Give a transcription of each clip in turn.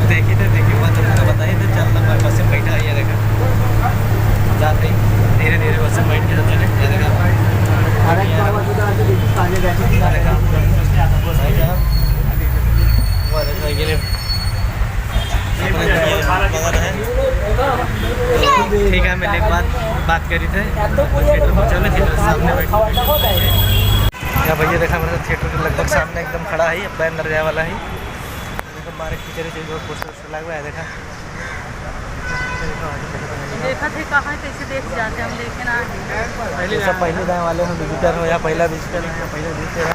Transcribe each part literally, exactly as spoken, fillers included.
देखी थे, देखी बात तुमको बताई थे, चल ना, बस में बैठा है, ये देखा। जाते ही धीरे धीरे बस में बैठ के जाते हैं, ये देखा। ये देखा। वो देखो, ये अपने मगन है। ठीक है, मिले के बाद बात करी थे। थिएटर पहुँचा में, थिएटर सामने बैठ। या भैया देखा, हमारे थिएटर के लगभग सामने एकदम खड़ा है, अब अंदर जाए वाला है। देखो, मारे खींचे रहे, चीज पोस्टर वोस्टर लगा हुआ है, देखा। देखा थे कहाँ, कैसे देख जाते हम, लेकिन आ पहले ये सब पहले जाए वाले हैं, विजिटर हो या पहला विजिटर हो या पहला विजिटर है।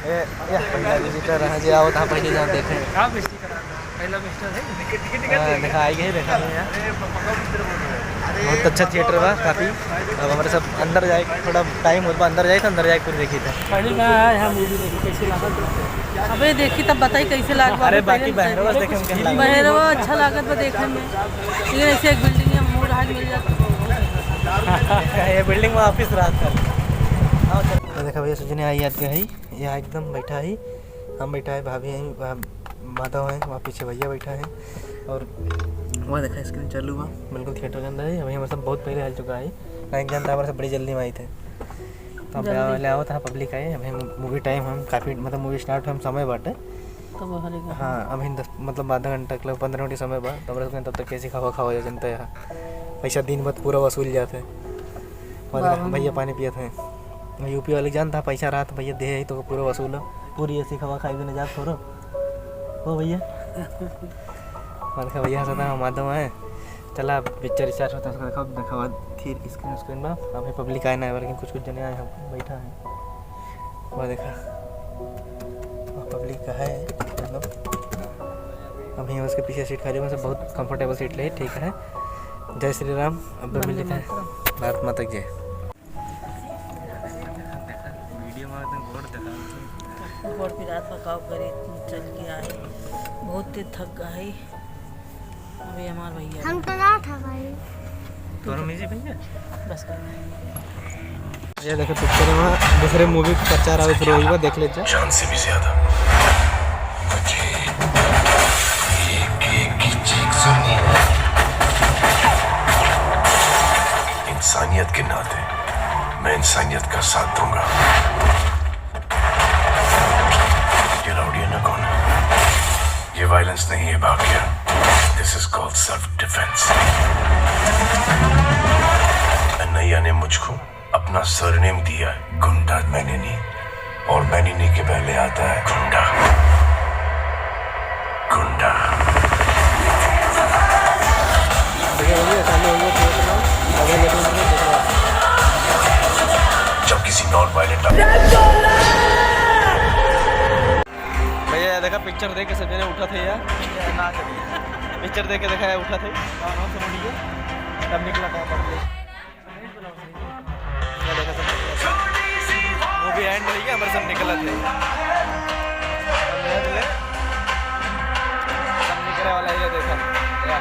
ए, या पहला विजिटर है जी, आओ तो पहले जाओ देखें। का बेइज्जती करा? पहला विजिटर है। हाँ, देखा, आई गए, देखा नहीं यार। बहुत अच्छा थिएटर बा काफी। अब हमारे सब अंदर जाए, थोड़ा टाइम होत बा, अंदर जाए तो अंदर जाए फिर देखी था। पहली बार आए हम मूवी देखे, कैसे लगा? अबे देखी तब बताई कैसे लाग बा। अरे अभी बाकी पहले बहरवा देखे, उनके लाग बा। बहरवा अच्छा लागत बा देखे में। लेकिन ऐसे एक बिल्डिंग में मूड आज मिल जाता तो बहुत अच्छा। ये बिल्डिंग में ऑफिस रहता है। तो देखा भैया, सजने आई याद के है, यहाँ एकदम बैठा है, हम बैठा है, भाभी हैं, वहाँ माधव हैं, वहाँ पीछे भैया बैठा है। और वहाँ देखा स्क्रीन चालू बा, बिल्कुल थिएटर के अंदर है। अभी हम सब बहुत पहले हल चुका है, एक जनता हमारे से बड़ी जल्दी में आई थे। तो अब जल्दी। पहले आओ था, पब्लिक आए, अभी मूवी टाइम हम काफ़ी, मतलब मूवी स्टार्ट हम समय बाटे। तो बाहर ही हाँ, अभी दस, मतलब आधा घंटा के, पन्द्रह मिनट के समय बा, तो हमरा सबके तब तक कैसे खावा खावा जाए जनता यहाँ। पैसा दिन भर पूरा वसूल जाते हैं। बावन भैया पानी पियत हैं। यूपी वाले जानता, पैसा रहत भैया दे है तो पूरा वसूल हो। पूरी एसी खावा खाई बिना जात थोड़ो। हो भैया। मार खा भैया सदा माधव है। चला पिक्चर स्टार्ट होता है, उसका देखो, देखो थिर स्क्रीन स्क्रीन बा। अभी पब्लिक आए ना, लेकिन कुछ कुछ जने आए हैं, बैठा है। वो देखा, वो पब्लिक का है, मतलब, अभी हम उसके पीछे सीट खाली, मतलब, बहुत कंफर्टेबल सीट ले, ठीक है। जय श्री राम, अब वंदे मिलते हैं। मातरम। भारत माता की जय। वीडियो में एकदम गोड़ दिखा। गोड़ पिरात बा, का करी, चल के आए, बहुत तेज थक गए। अभी हमार भैया हम तो ना था भाई। तोर मिजी भैया? बस कर। ये देखे पिक्चर में दूसरे मूवी के प्रचार आवे शुरू होई बा, देख ले जा। जान से भी ज्यादा मुझे एक एक की चीख सुननी है। इंसानियत के नाते मैं इंसानियत का साथ दूंगा। ये राउडी है ना कौन है? ये वायलेंस नहीं है भाग्य, this is called self defense। कन्हैया ने मुझको अपना सरनेम दिया है गुंडा मैनिनी, और मैनिनी के पहले आता है गुंडा। गुंडा। जब किसी नॉन वायलेंट भैया, देखा, पिक्चर देख के सब जने उठा थे यार। पिक्चर देख के देखा है, उठा थे। हाँ, हाँ, समझ गया। तब निकला था पब्लिक। ये देखा सब निकला था। मूवी एंड हो गया, हमारे सब निकला थे। सब निकले वाला ये देखा। या।